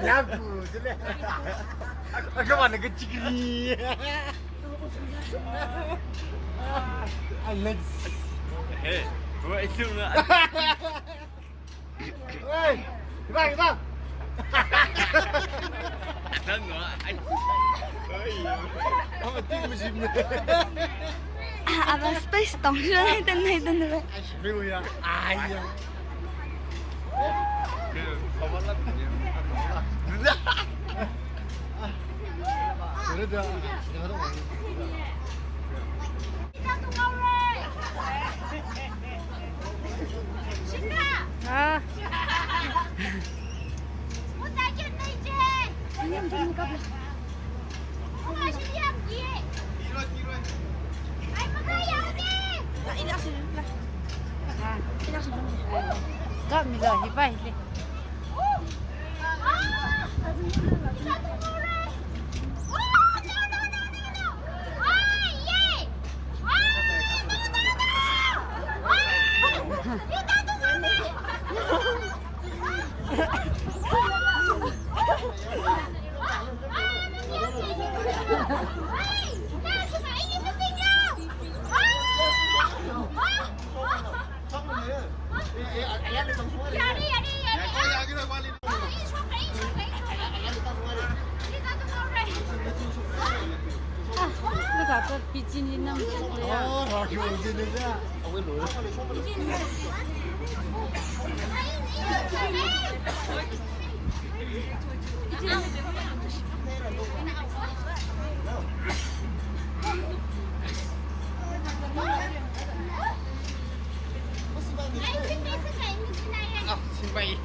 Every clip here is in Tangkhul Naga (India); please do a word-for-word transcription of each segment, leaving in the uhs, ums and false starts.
Yaku, sile. Akamana kachikri. Alex. Hey, bro, it's still not. Hey, iba, iba. Don't know. I, I'm a thing machine. Ah, aba space tong, sure, nahi, nahi, nahi, nahi. Ai, ya. Ai, ya. Ah. Ka mi lo, hi pai le.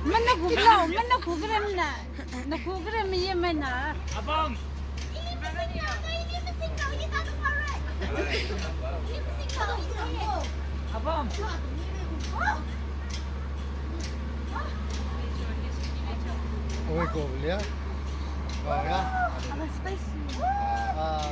Mana kuklau, mana kukrem na, na kukrem ye mana. Abang. Abang. Oi, ko liya. Oh, ya. Ah.